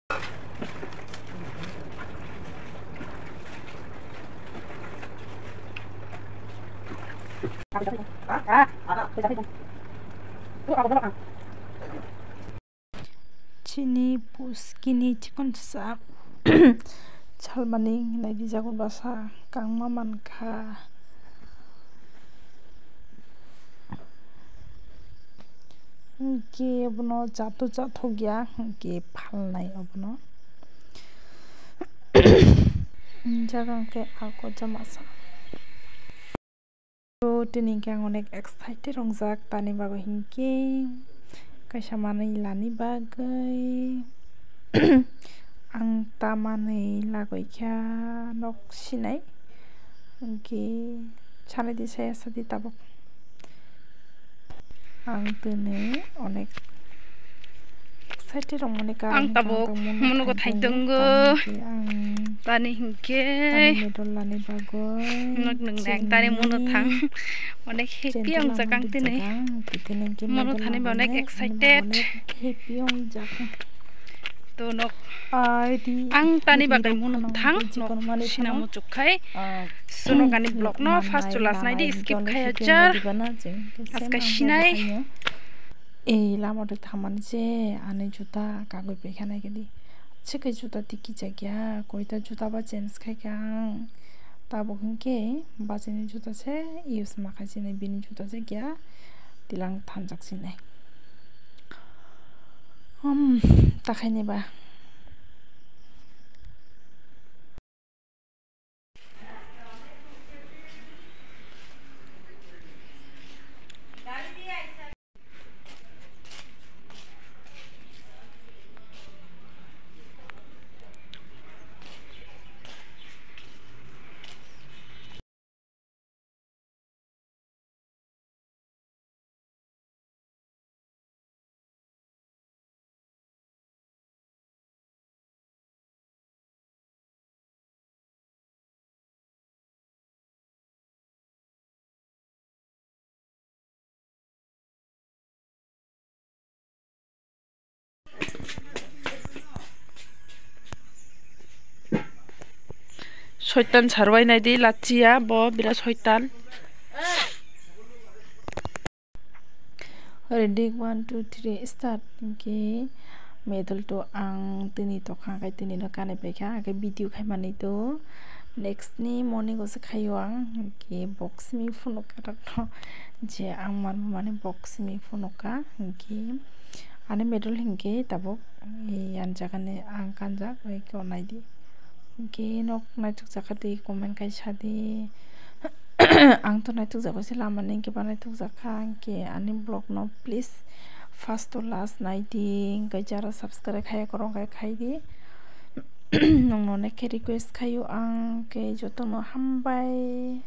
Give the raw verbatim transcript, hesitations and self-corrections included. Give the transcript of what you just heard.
Chini puskini chikon sa salmani hinwi rijak o bwsa kangma mankha. Hwnkhe obono chato chathok ya, hwnkhe phalnai obono. Jaga hwnkhe ako jama sa. To tini hwnkhe ang onek excited wngjak, tani bagwi hinkhe kaisa manwi lani bagwi ang ta manwi lagwi kha nok sinai, hinkhe sanai di saya sadi tabuk. Ang tini onek excited wngmani karon ang tabuk mono gothain tongo. Tani hinkhe tani medal lani bagwi nok nung nang tani mono thang. Onek happy ang jakang tini. Mono thani ba onek excited. Happy ang jakang. To nok ang tani bagwi mono thang nok sinamo chukkhai. Suno gani vlog no first to last nai di, skip khai ajar. Aska sinai. Ei lama de thamani je ani juta kagwi paikha nai kedi. Chikhe juta tiki jakya, koita juta ba change khai kha ang. Tabuk hinkhe bachini juta se use ma khai sinai, bini juta se kya tilang thanjak sinai. Hmm, ta khaini ba. Soitan sarwai naidi, lachia bo birat soitan. Ready, one, two, three, start. Hinkhe medal to ang tini tokha, khe tini no kanwi paikha, khe video khaimani to next ni morning o se khaio ang, hinkhe box mi phunukha rok no je ang manmani box mi phunukha, hinkhe ani medal hinkhe tabuk ani jagani ang kanjak, bai khe naidi. Hinkhe nok naithokjakha tei comment khai sadi. Ang to naithokjago se lama ni hinkhe ba naithokjakha, hinkhe ani vlog no please first to last naidi, hinkhe jara subscribe khaya korong khe khaidi. Nongno onek khe request khaio ang, khe jotono hambai.